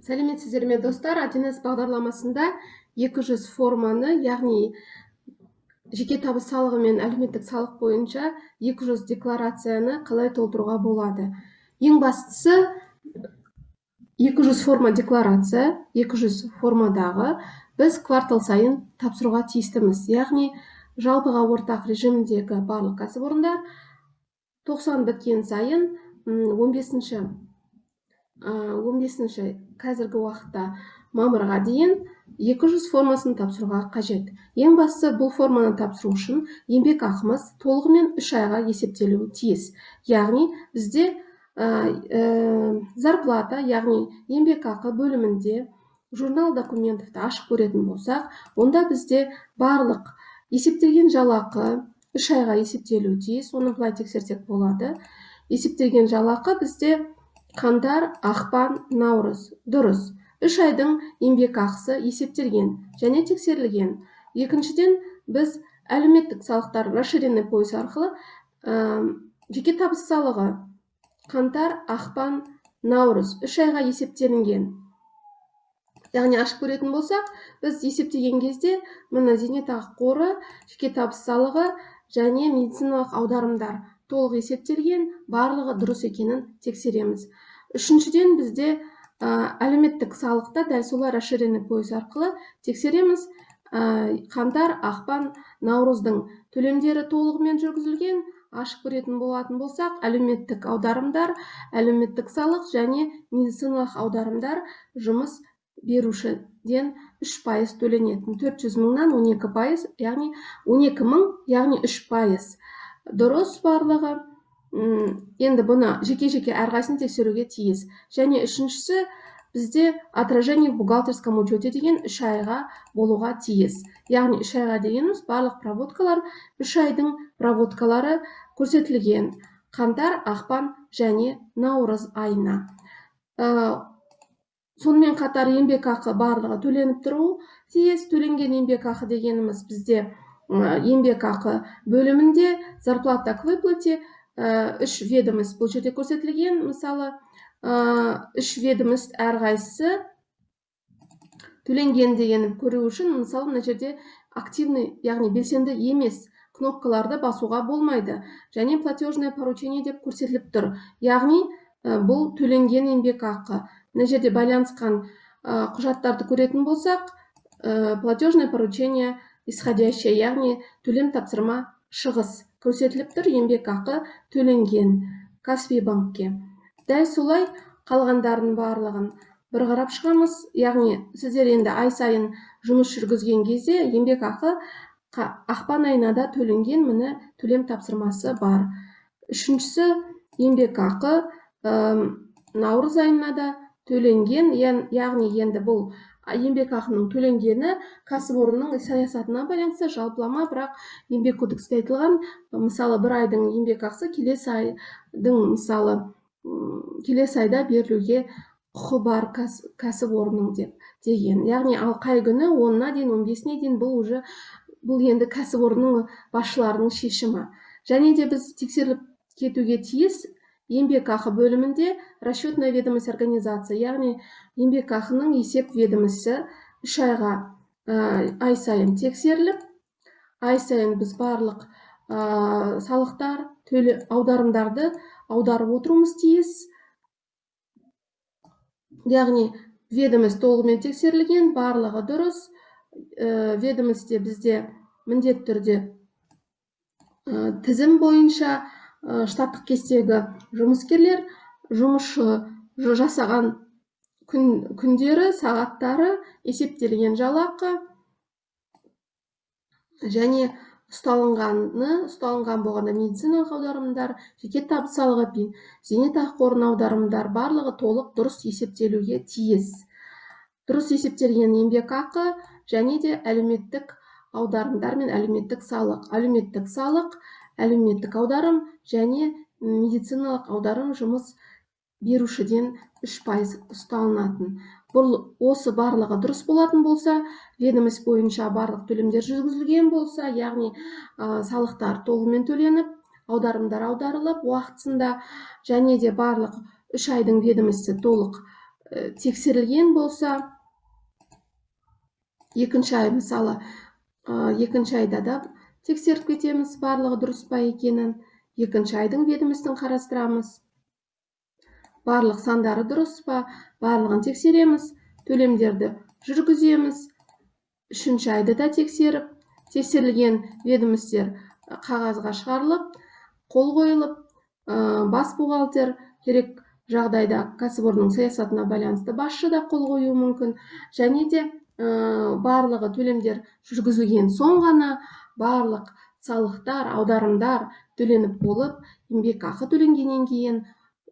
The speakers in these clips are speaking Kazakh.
Сәлеметсіздер ме, достар! 1С бағдарламасында 200 форманы, яғни жеке табыс салығы мен әлеуметтік салық бойынша 200 декларацияны қалай толтыруға болады? Ең бастысы, 200 форма декларация, 200 формадағы біз квартал сайын тапсыруға тиістіміз. Яғни жалпыға ортақ режимдегі барлық кәсіпорындар 90 біткен сайын 15-ші 15-ші қазіргі уақытта мамырға дейін 200 формасын тапсыруға қажет. Ең бастысы, бұл форманы тапсыру үшін еңбек ақымыз толығымен 3 айға есептелуі тиіс. Яғни бізде зарплата, яғни еңбекақы бөлімінде журнал документов ты ашып көретін болсақ, онда бізде барлық есептелген жалақы 3 айға есептелуі тиіс. Оны былай тексерсек болады. Есептелген жалақы бізде қаңтар, ақпан, наурыз. Дұрыс, 3 айдың еңбекақысы есептелген және тексерілген. Екіншіден, біз әлеуметтік салықтар расширенный поиск арқылы жеке табыс салығы қаңтар, ақпан, наурыз 3 айға есептелінген. Яғни ашып көретін болсақ, біз есептеген кезде, міне, зейнетақы қоры, жеке табыс салығы және медициналық аударымдар толық есептелген, барлығы дұрыс екенін тексереміз. Үшіншіден, бізде әлеуметтік салықта дәл солай расширенный поиск арқылы тексереміз. Қаңтар, ақпан, наурыздың төлемдері толығымен жүргізілген. Ашып көретін болатын болсақ, әлеуметтік аударымдар, әлеуметтік салық және медициналық аударымдар жұмыс берушіден 3% төленетін 400 мыңнан 12%, яғни 12 мың, яғни 3%. Дұрыс барлығы. Енді бұны жеке жеке әрқайсысын тексеруге тиіс. Және үшіншісі, бізде отражение в бухгалтерском учете деген 3 айға болуға тиіс. Яғни 3 айға дегеніміз барлық проводкалар, 3 айдың проводкалары көрсетілген қаңтар, ақпан және наурыз айына. Сонымен қатар еңбекақы барлығы төленіп тұруы тиіс. Төленген еңбекақы дегеніміз бізде еңбекақы бөлімінде зарплата к выплате, үш ведомость бұл жерде көрсетілген. Мысалы, үш ведомость әрқайсысы төленген дегенін көру үшін, мысалы, мына жерде активный, яғни белсенді емес кнопкаларды басуға болмайды және платежное поручение деп көрсетіліп тұр, яғни бұл төленген еңбекақы. Мына жерде байланысқан құжаттарды көретін болсақ, платежное поручение исходящее, яғни төлем тапсырма шығыс көрсетіліп тұр, еңбекақы төленген Каспий банкке. Дәл солай қалғандарының барлығын бір қарап шығамыз. Яғни сіздер енді ай сайын жұмыс жүргізген кезде еңбекақы ақпан айына да төленген, міне, төлем тапсырмасы бар. Үшіншісі, еңбекақы наурыз айына да төленген. Яғни енді бұл еңбекақының төленгені кәсіпорынның саясатына байланысты жалпылама, бірақ Еңбек кодексінде айтылған, мысалы, бір айдың еңбекақысы келесі айдың, мысалы, келесі айда берілуге құқы бар кәсіпорынның деп деген. Яғни ал қай күні, 10-ына дейін, 15-іне дейін, бұл уже, бұл енді кәсіпорынның басшыларының шешімі. Және де біз тексеріліп кетуге тиіс еңбекақы бөлімінде расчетная ведомость организации, яғни еңбекақының есеп ведомості 3 айға ай сайын тексеріліп, ай сайын біз барлық салықтар, төле аударымдарды аударып отыруымыз тиіс. Яғни ведомость толығымен тексерілген, барлығы дұрыс. Ведомость те бізде міндетті түрде тізім бойынша штаттық кестегі жұмыскерлер жұмысшы жасаған күндері, сағаттары, есептелген жалақы және ұсталынғаны, ұсталынған болғанда медициналық аударымдар, жеке табыс салығы, зейнетақы қорына аударымдар барлығы толық дұрыс есептелуге тиіс. Дұрыс есептелген еңбекақы және де әлеуметтік аударымдар мен әлеуметтік салық, әлеуметтік салық, әлеуметтік аударым және медициналық аударым жұмыс берушіден 3% ұсталынатын. Бұл осы барлығы дұрыс болатын болса, ведомость бойынша барлық төлемдер жүргізілген болса, яғни салықтар толығымен төленіп, аударымдар аударылып уақытысында және де барлық 3 айдың ведомості толық Тексерілген болса, екінші ай, мысалы, екінші айда да тексеріп кетеміз, барлығы дұрыс па екенін. Екінші айдың ведомостін қарастырамыз. Барлық сандары дұрыс па, барлығын тексереміз, төлемдерді жүргіземіз. Үшінші айды да тексеріп, тексерілген ведомостер қағазға шығарылып, қол қойылып, бас бухгалтер керек жағдайда кәсіпорынның саясатына байланысты басшы да қол қоюы мүмкін. Және де барлығы төлемдер жүргізілген соң ғана барлық салықтар, аударымдар төленіп болып, еңбекақы төленгеннен кейін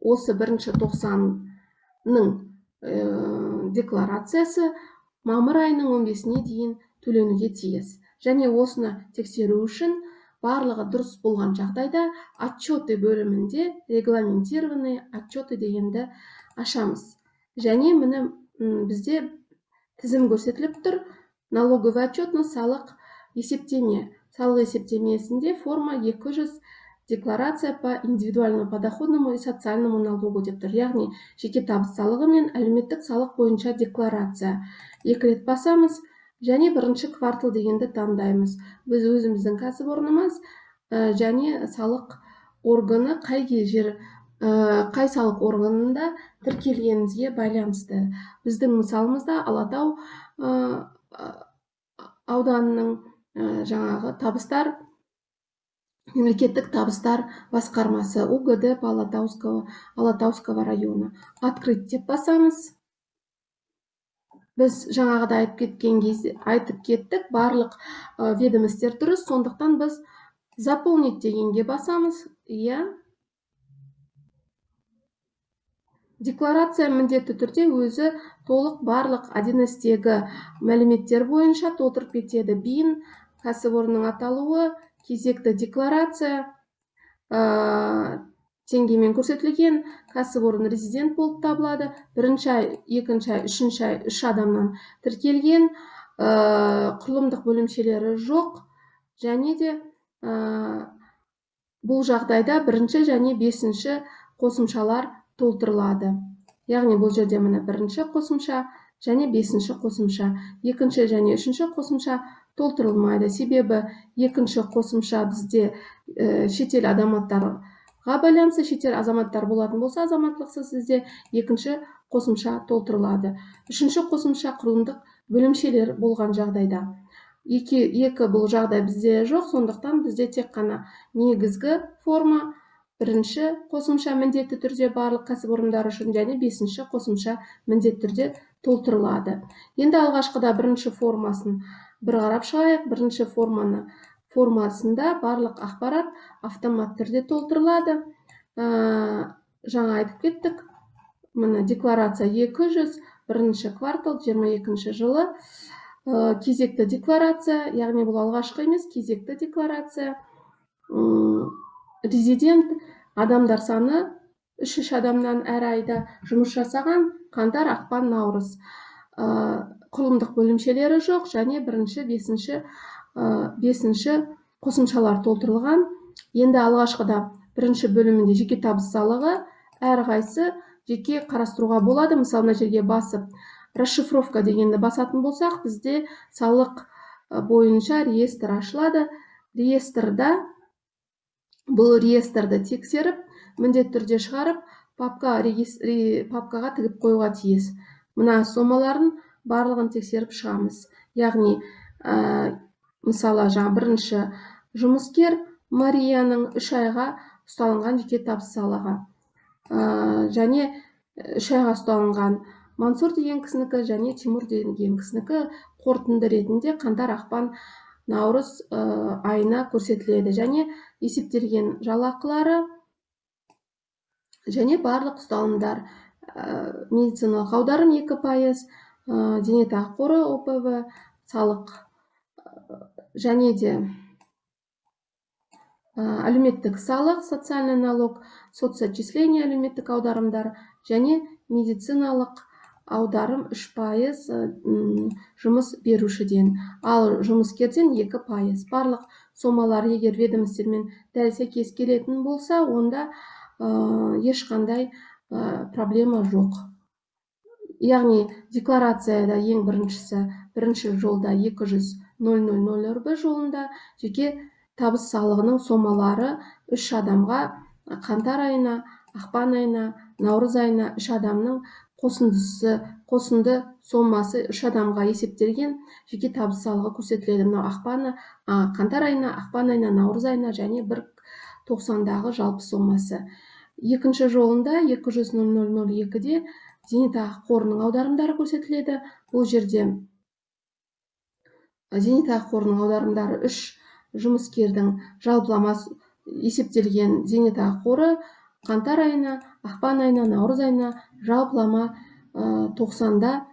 осы бірінші тоқсанның декларациясы мамыр айының 15-іне дейін төленуге тиіс. Және осыны тексеру үшін барлығы дұрыс болған жағдайда отчеты бөлімінде регламентированные отчеты дегенді ашамыз. Және міне бізде тізім көрсетіліп тұр. Налоговый отчетность, салық есептеме. Салық есептемесінде форма 200 декларация по индивидуальному подоходному и социальному налогу деп тұр. Яғни жеке табыс салығы мен әлеуметтік салық бойынша декларация. Екі рет басамыз және бірінші квартал дегенді таңдаймыз. Біз өзіміздің кәсіпорнымыз және салық органы қай жер, қай салық органында тіркелгенімізге байланысты. Біздің мысалымызда Алатау ауданының жаңағы табыстар, мемлекеттік табыстар басқармасы УГД по Алатауского района. Открыть деп басамыз. Біз жаңағыда айтып кеткен кезде айтып кеттік, барлық ведомостер дұрыс, сондықтан біз заполнить дегенге басамыз. Иә. Декларация міндетті түрде өзі толық барлық 1С-тегі мәліметтер бойынша толтырып кетеді. БИН, кәсіпорынның аталуы, кезекті декларация, теңгемен көрсетілген, кәсіпорын резидент болып табылады. Бірінші ай, екінші ай, үшінші ай үш адамнан тіркелген, құрылымдық бөлімшелері жоқ. Және де бұл жағдайда бірінші және бесінші қосымшалар толтырылады. Яғни бұл жерде міне бірінші қосымша және бесінші қосымша, екінші және үшінші қосымша толтырылмайды. Себебі екінші қосымша бізде шетел азаматтарға байланысты, шетел азаматтар болатын болса, азаматтықсыз бізде екінші қосымша толтырылады. Үшінші қосымша құрылымдық бөлімшелер болған жағдайда. Екі бұл жағдай бізде жоқ, сондықтан бізде тек қана негізгі форма, бірінші қосымша міндетті түрде барлық кәсіпорындар үшін және бесінші қосымша міндетті түрде толтырылады. Енді алғашқыда бірінші формасын бір қарап шығайық. Бірінші формасында барлық ақпарат автомат түрде толтырылады. Жаңа айтып кеттік. Міне декларация 200, бірінші квартал, 22 жылы. Кезекті декларация, яғни бұл алғашқы емес, кезекті декларация. Резидент адамдар саны үш адамнан әр айда жұмыс жасаған, қаңтар, ақпан, наурыз. Құрылымдық бөлімшелері жоқ және бірінші, бесінші қосымшалар толтырылған. Енді алғашқыда бірінші бөлімінде жеке табыс салығы әрқайсы жеке қарастыруға болады. Мысалы, мына жерге басып расшифровка дегенді басатын болсақ, бізде салық бойынша реестр ашылады. Реестрда бұл реестрді тексеріп, міндетті түрде шығарып, папкаға тігіп қоюға тиіс. Мына сомаларын барлығын тексеріп шығамыз. Яғни, мысалы, жаңа бірінші жұмыскер Марияның 3 айға ұсталынған жеке табыс салығы. Және 3 айға ұсталынған Мансур деген кісінікі және Тимур деген кісінікі қорытынды ретінде қаңтар, ақпан, наурыз айына көрсетіледі. Және есептелген жалақылары және барлық ұсталымдар, медициналық аударым 2%, зейнетақы қоры ОПВ, салық және де әлеуметтік салық, социальный налог, соцотчисление, әлеуметтік аударымдар және медициналық аударым 3% жұмыс берушіден, ал жұмыскерден 2%. Барлық сомалар егер ведомостермен дәл сәйкес келетін болса, онда ешқандай проблема жоқ. Яғни декларацияда ең біріншісі, бірінші жолда 200.00 рб жолында жеке табыс салығының сомалары үш адамға қаңтар айына, ақпан айына, наурыз айына үш адамның қосындысы, қосынды сомасы үш адамға есептелген жеке табыс салығы көрсетіледі. Мынау ақпаны, қаңтар айына, ақпан айына, наурыз айына және бір тоқсандағы жалпы сомасы. Екінші жолында 200.0002-де зейнетақы қорының аударымдары көрсетіледі. Бұл жерде зейнетақы қорының аударымдары үш жұмыскердің жалпылама есептелген зейнетақы қоры қаңтар айына, ақпан айына, наурыз айына жалпылама тоқсанда,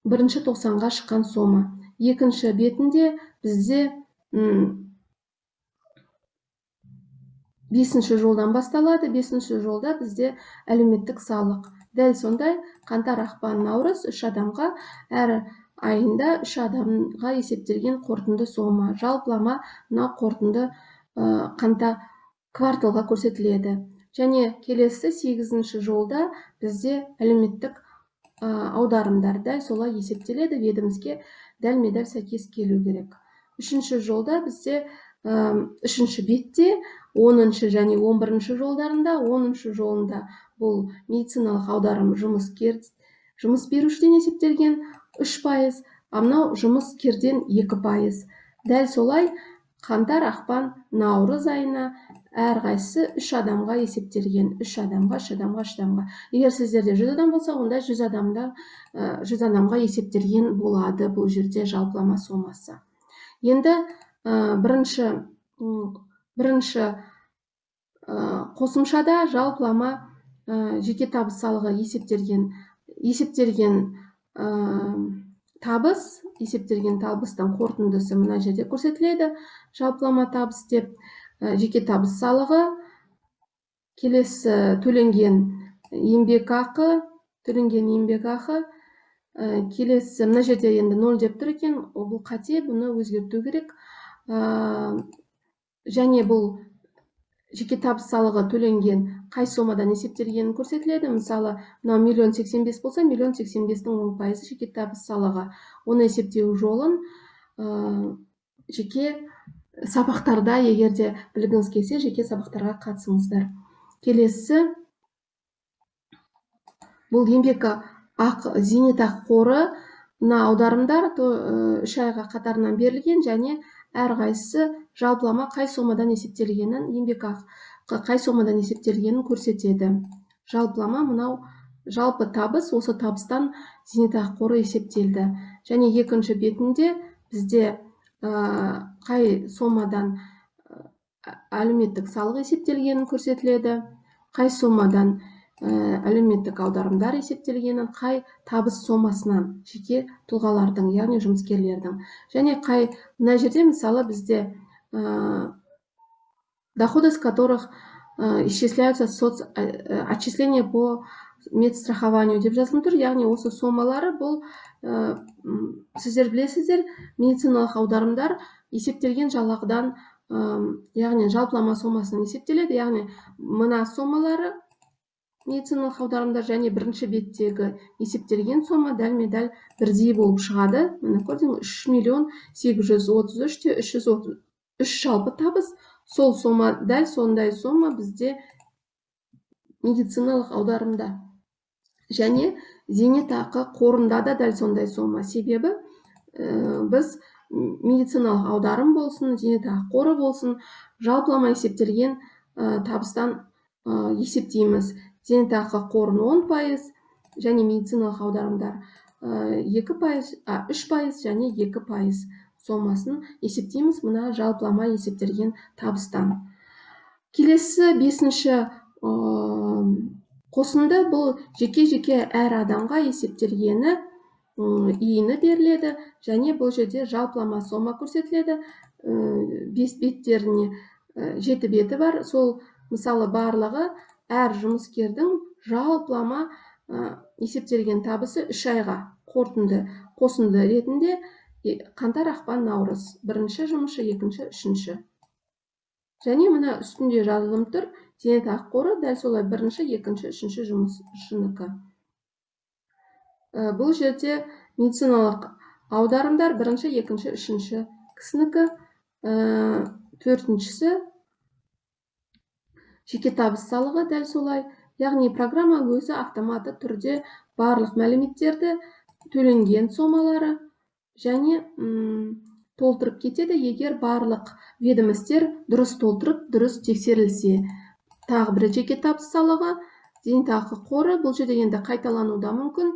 бірінші тоқсанға шыққан сома. Екінші бетінде бізде бесінші жолдан басталады. Бесінші жолда бізде әлеуметтік салық. Дәл сондай қаңтар, ақпан, наурыз үш адамға әр айында үш адамға есептелген қорытынды сома. Жалпылама мына қорытынды қанта кварталға көрсетіледі. Және келесі сегізінші жолда бізде әлеуметтік аударымдар дәл солай есептеледі, ведомостьке дәлме-дәл сәйкес келу керек. Үшінші жолда бізде, үшінші бетте 10-шы және 11-ші жолдарында, 10-шы жолында бұл медициналық аударым жұмыс берушіден есептелген 3%, а мынау жұмыскерден 2%. Дәл солай қаңтар, ақпан, наурыз айына әрқайсысы үш адамға есептелген. Үш адамға, үш адамға, үш адамға. Егер сіздерде 100 адам болса, онда 100 адамда, 100 адамға есептелген болады бұл жерде жалпылама сомасы. Енді бірінші қосымшада жалпылама жеке табыс салығы есептелген табыс, есептелген табыстың қорытындысы мына жерде көрсетіледі. Жалпылама табыс деп жеке табыс салығы, келесі төленген еңбекақы, төленген еңбекақы, келесі мына жерде енді 0 деп тұр екен, бұл қате, бұны өзгерту керек. Және бұл жеке табыс салығы төленген қай сомадан есептелгенін көрсетіледі. Мысалы, мынау 1 085 000 болса, 1 085 000-дің 10% жеке табыс салығы. Оны есептеу жолын жеке сабақтарда, егер де білгіңіз келсе, жеке сабақтарға қатысыңыздар. Келесі бұл еңбек ақы, зейнетақы қоры, мына аударымдар үш айға қатарынан берілген және әрқайсысы жалпылама қай сомадан есептелгенін, еңбекақы қай сомадан есептелгенін көрсетеді. Жалпылама мынау жалпы табыс, осы табыстан зейнетақы қоры есептелді. Және екінші бетінде бізде қай сомадан әлеуметтік салық есептелгенін көрсетіледі, қай сомадан әлеуметтік аударымдар есептелгенін, қай табыс сомасынан жеке тұлғалардың, яғни жұмыскерлердің. Және қай мына жерде мысалы бізде доходы, с которых исчисляются соц отчисления по медстрахованию деп жазылып тұр. Яғни осы сомалары бұл, сіздер білесіздер, медициналық аударымдар есептелген жалақыдан, яғни жалпылама сомасынан есептеледі. Яғни мына сомалары медициналық аударымдар және бірінші беттегі есептелген сома дәлме-дәл бірдей болып шығады. Міне, көрдіңіз, 3 833,333 жалпы табыс. Сол сома, дәл сондай сома бізде медициналық аударымда және зейнетақы қорында да дәл сондай сома. Себебі біз медициналық аударым болсын, зейнетақы қоры болсын, жалпылама есептелген табыстан есептейміз. Зейнетақы қорын 10% және медициналық аударымдар 2%, 3% және 2% сомасын есептейміз мына жалпылама есептелген табыстан. Келесі бесінші қосынды бұл жеке-жеке әр адамға есептелгені, ИИН-і беріледі және бұл жерде жалпылама сома көрсетіледі. Бес беттеріне, жеті беті бар. Сол мысалы барлығы әр жұмыскердің жалпылама есептелген табысы үш айға қорытынды қосынды ретінде қаңтар, ақпан, наурыз, бірінші жұмысшы, екінші, үшінші. Және мына үстінде жазылып тұр зейнетақы қоры дәл солай бірінші, екінші, үшінші жұмысшынікі. Бұл жерде медициналық аударымдар бірінші, екінші, үшінші кісінікі, төртіншісі жеке табыс салығы дәл солай. Яғни программа өзі автоматты түрде барлық мәліметтерді, төленген сомалары және толтырып кетеді, егер барлық ведомостер дұрыс толтырып, дұрыс тексерілсе. Тағы бір жеке табыс салығы, зейнетақы қоры, бұл жерде енді қайталануы да мүмкін.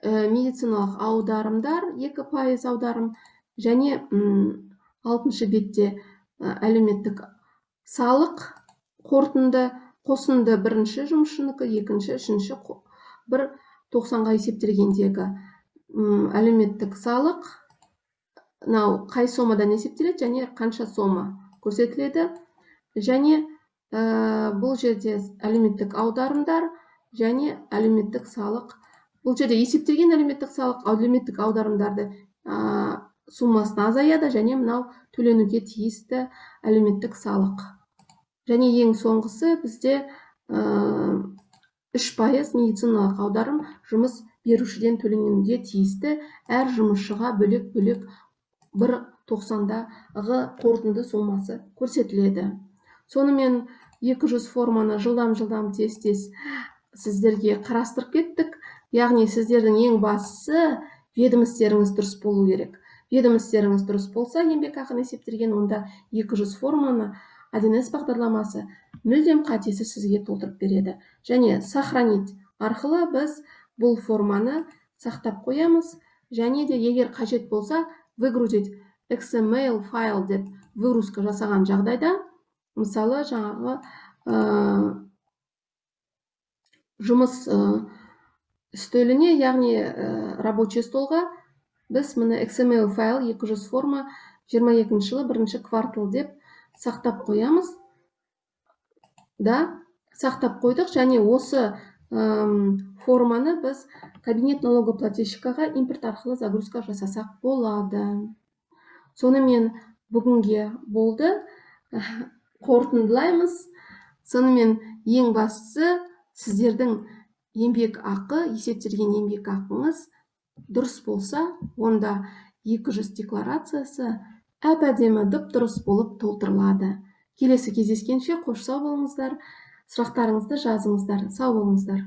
Медициналық аударымдар 2% аударым және 6-шы бетте әлеуметтік салық қорытынды, қосынды бірінші жұмысшынікі, екінші, үшінші, бір тоқсанға есептелгендегі әлеуметтік салық мынау қай сомадан есептеледі және қанша сома көрсетіледі. Және бұл жерде әлеуметтік аударымдар және әлеуметтік салық. Бұл жерде есептелген әлеуметтік салық, әлеуметтік аударымдарды суммасына азаяды және мынау төленуге тиісті әлеуметтік салық. Және ең соңғысы бізде 3% медициналық аударым жұмыс берушіден төленуге тиісті әр жұмысшыға бөлек-бөлек бір тоқсандағы қорытынды сомасы көрсетіледі. Сонымен 200 форманы жылдам-жылдам тез-тез сіздерге қарастырып кеттік. Яғни сіздердің ең бастысы ведомостеріңіз дұрыс болу керек. Ведомостеріңіз дұрыс болса, еңбекақыны есептелген, онда 200 форманы 1С бағдарламасы мүлдем қатесіз сізге толтырып береді. Және сохранить арқылы біз бұл форманы сақтап қоямыз. Және де егер қажет болса, выгрузить XML файл деп выгрузка жасаған жағдайда, мысалы, жаңағы жұмыс үстеліне, яғни рабочий столға біз міне XML файл 200 форма 22 жылы бірінші квартал деп сақтап қоямыз. Да, сақтап қойдық және осы форманы біз кабинет налогоплательщикаға импорт арқылы загрузка жасасақ болады. Сонымен бүгінге болды. Қорытындылаймыз. Сонымен ең бастысы сіздердің еңбек ақы, есептелген еңбек ақыңыз дұрыс болса, онда 200 декларациясы әп-әдемі дұп-дұрыс болып толтырылады. Келесі кездескенше қош сау болыңыздар. Сұрақтарыңызды жазыңыздар. Сау болыңыздар.